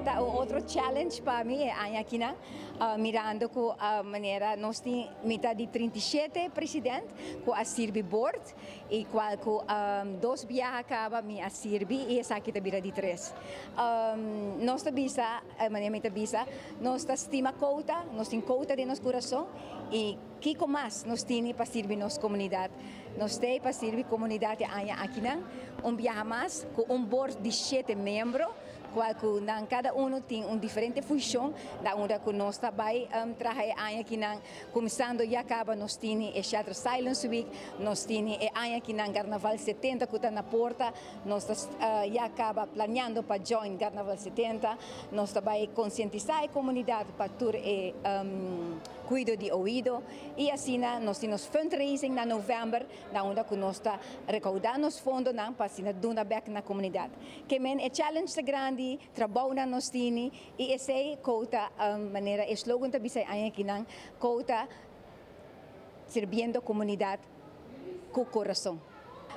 Ta un otro challenge pa mi e aña akinan, mirando ku manera nos tin mi ta di 37 presidente ku a sirbi board i kual ku dos biaha kaba mi a sirbi i esaki ta bira di tres. Nos ta bisa, manera mi ta bisa, nos ta stima Quota, nos tin Quota den nos kurason i kiko mas nos tin pa sirbi nos komunidat. Nos tin pa sirbi komunidat e aña akinan, un biaha mas ku un board di shete miembro, kual ku nan kada un tin un diferente funshon, da unda ku nos ta bai traha e aña akinan, kuminsando ya kaba nos tin e Shatter Silence Week, nos tin e aña akinan Carnaval 70 ku ta na porta, nos ta ya kaba planeando pa join Carnaval 70, nos ta bai konsientisá e komunidat pa tur e kuido di oido i asina nos tin fundraising na novèmber, na unda ku nos ta rekoudando fondonan pa asina duna back na komunidat. Ke men e challenge ta grandi, trabou nan nos tin i esei Quota, manera e slogan ta bisa aña akinan, Quota sirbiendo komunidat ku kurason.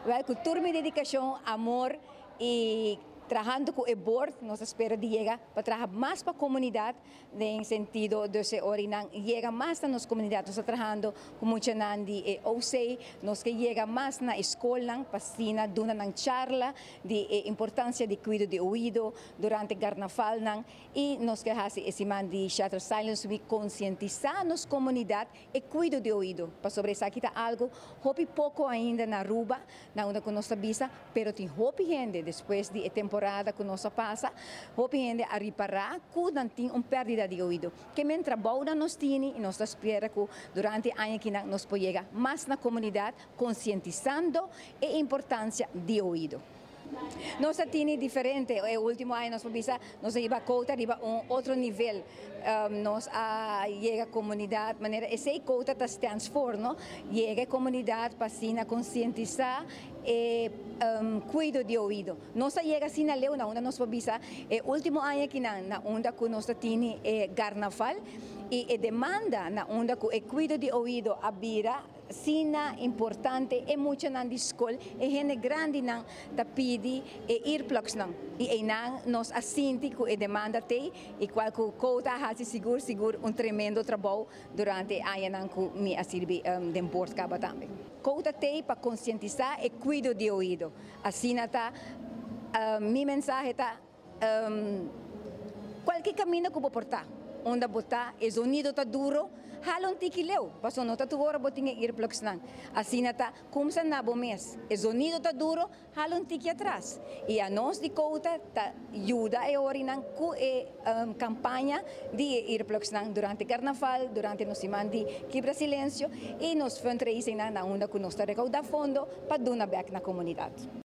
Wel, ku tur mi dedikashon, amor i trahando ku e board, nos ta spera di yega pa traha mas pa komunidat, den sentido di e orinan yega mas na nos komunidat. Nos ta trahando ku muchanan di e OC, nos ke yega mas na skol, pa asina duna nan charla di e importansia di kuido di oido durante carnaval nan, i nos ke hasi e siman di Shatter Silence Week konsientisá nos komunidat e kuido di oido. Pasobra esaki ta algu hopi poko ainda na Aruba, na unda ku nos ta bisa, pero tin hopi hende despues di temporada ku nos a pasa, hopi hende a ripará ku nan tin un pèrdida di oido. Ke men trabou nos tin i nos ta spera ku durante aña akinan nos por yega mas na komunidat konsientisando e importansia di oido. Nos tin diferente, e último aña nos bisa, nos a hiba Quota riba un otro nivel. Nos a yega komunidat, manera esei Quota ta stands for, no? Yega komunidat pa asina konsientisá e kuido di oido. Nos a yega asina leu na unda nos bisa e último aña akinan, na unda ku nos tin e carnaval i e demanda na unda ku e kuido di oido a bira asina importante e muchanan di skol e hende grandinan ta pidi e earplugs nan i einan nos a sinti ku e demanda te i kual ku Quota a hasi sigur sigur un tremendo trabou durante añanan ku mi a sirbi den board kaba tambe. Quota te pa konsientisá e kuido di oido. Asina ta mi mensahe ta kualke kaminda ku bo por ta, unda bo ta, e zonido ta duro, hala un tiki leu, paso no ta tur ora bo tin earplugs nan. Asina ta, kuminsá na bo mes, e zonido ta duro, hala un tiki atras. I anos di Quota ta yuda e orinan ku e kampaña di earplugs nan durante carnaval, durante nos siman di Kibra Silensio i nos fundraising nan na unda ku nos ta rekoudá fondo pa duna back na komunidat.